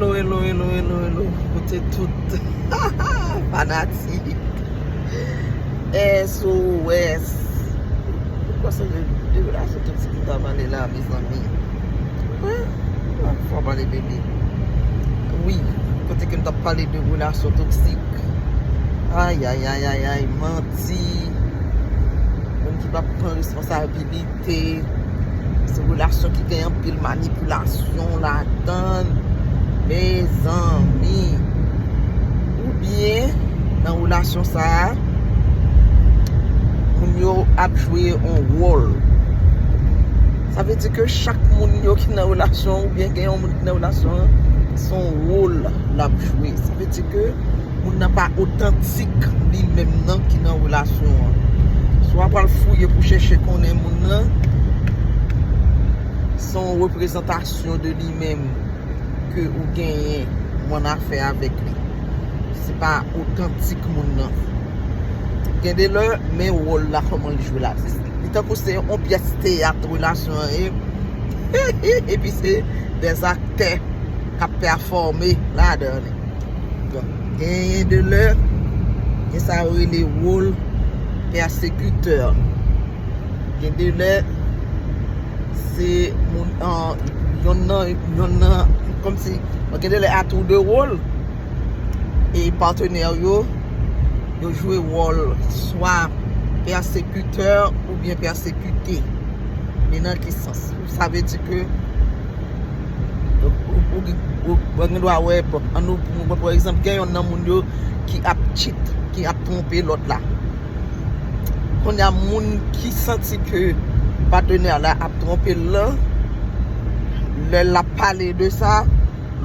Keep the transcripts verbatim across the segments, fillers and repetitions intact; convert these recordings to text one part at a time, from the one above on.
Hello, hello, hello, hello. Kote tout fanatik S O S. Ou kwè se de, de relasyon toksik nou ta pale la, mezanmi? Hein? Fò pale de li. Wi, kote ke nou t ap pale de relasyon toksik. Ay, ay, ay, ay, ay, manti. Moun ki pa pran responsabilite. Se relasyon ki gen anpil manipilasyon ladan l. Mezanmi. Oubyen, nan relasyon sa a, moun yo ap jwe yon wòl. Sa vle di ke chak moun yo ki nan relasyon, oubyen gen yon moun ki nan relasyon an, se yon wòl l ap jwe. Sa vle di ke moun nan pa otantik li menm nan ki nan relasyon an. Swa pral fouye pou chèche konnen moun nan, se yon reprezantasyon de li menm ke ou genyen ou annafè avèk li. Se pa otantik moun nan. Gen de lè, men wòl la kòman l jwe la. Li tankou se yon pyès teyat relasyon an ye. Epi se dèzaktè k ap pèfòme ladan li. Bon, genyen de lè, gen sa yo rele wòl pèsekitè. Gen de lè, se moun, an, yonn nan, yonn nan, kòmsi, bon, gen de lè a tou de wòl, e patnè yo, yo jwe wòl swa pèsekitè oubyen pèsekite. Men nan ki sans? Sa vle di ke ou, ou, ou, ou gen dwa wè, bon, an nou, bon, pa egzanp, gen yonn nan moun yo ki ap cheat, ki ap twonpe lòt la. Kounye a, moun ki santi ke patnè la ap twonpe l lan, lè l ap pale de sa,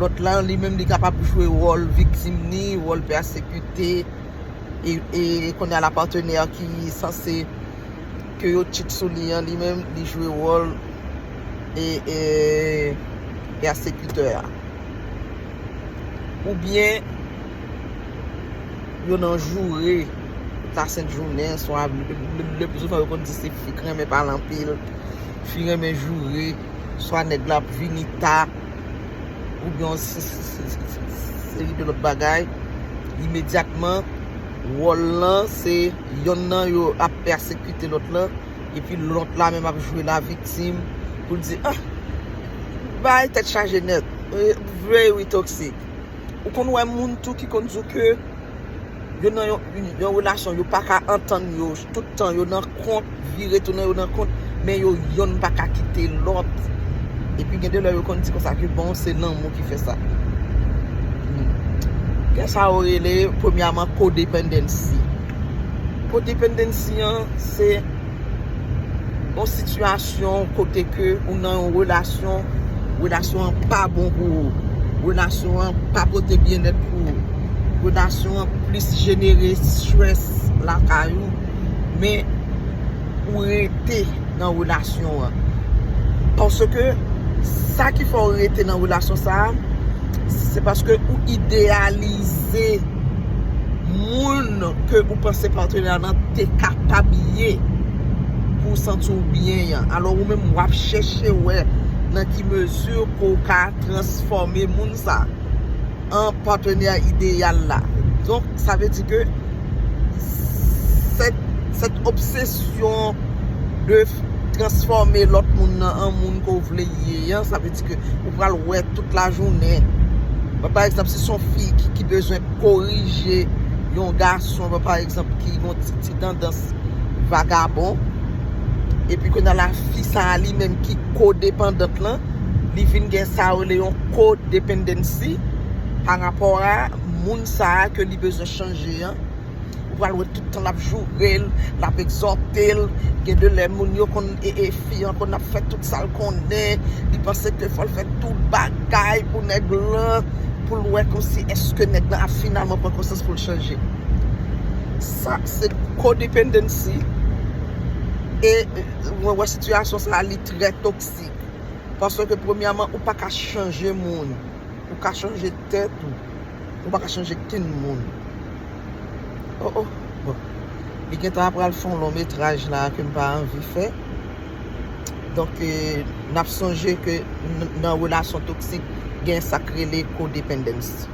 lòt la, li menm, li kapab jwe wòl viktim ni, wòl pèsekite, e, e kounye a, la patnè ki sanse ke yo cheat sou li an, li menm, li jwe wòl e, e pèsekitè a. Oubyen, yo nan joure tout lasent jounen, swa le, le, le pli souvan yo konn di se fi k renmen pale anpil, fi renmen joure, swa nèg la ap vini ta, oubyen yon se-, se-, se-, se-, seri de lòt bagay. Imedyatman, wòl lan, se yonn nan yo ap pèsekite lòt lan, epi lòt la menm ap jwe laviktim pou l di, ah, bay tèt chaje nèt. Eh, very toxic. Ou konn wè moun tou ki konn di w ke yo nan yon, yon relasyon, yo pa ka antann yo, tout tan yo nan kont, vire tounen yo nan kont, men yo yonn pa ka kite lòt. Epi gen de lè yo konn di konsa ke bon, se lanmou ki fè sa. Hmm. Gen sa yo rele, premyèman, codependency. Codependency an, se yon sitiyasyon kote ke ou nan yon relasyon, relasyon an pa bon pou ou, relasyon an pa pote byennèt pou ou, relasyon an plis jenere strès lakay ou, men ou rete nan relasyon an. Paske sa ki fè w rete nan relasyon sa a, se paske ou ideyalize moun ke ou panse patnè nan te kapab ye pou w santi w byen an. Alò, ou menm, w ap chèche wè nan ki mezi ke w ka transfòme moun sa an patnè ideyal la. Donk, sa vle di ke sèt, sèt obsesyon de transfòme lòt moun nan an moun ke w vle ye an, sa vle di ke ou pral wè tout lajounen. Bon, pa egzanp, si se yon fi ki, ki bezwen korije yon gason, bon, pa egzanp, ki gen yon ti, ti tandans vagabon, epi kounye a la, fi sa a li menm ki kodepandant lan, li vin gen sa yo rele yon codependency pa rapò a moun sa a ke li bezwen chanje an. Ou pral wè tout tan l ap joure l, l ap egzòte l. Gen de lè moun yo konn, e, e fi an konn ap fè tout sa l konnen. Li panse ke fò l fè tout bagay pou nèg lan, pou l wè kòmsi èske nèg lan ap finalman pran konsyans pou l chanje. Sa, se codependency. E, e, mwen wè sitiyasyon sa a, li trè toksik. Paske, premyèman, ou pa ka chanje moun. Ou ka chanje tèt ou. Ou pa ka chanje kenn moun. Oh, oh. Bon. Li gentan pral fè yon long metraj la ke m pa anvi fè. Donk, eh, n ap sonje ke n-, nan relasyon toksik, gen sa k rele codependence.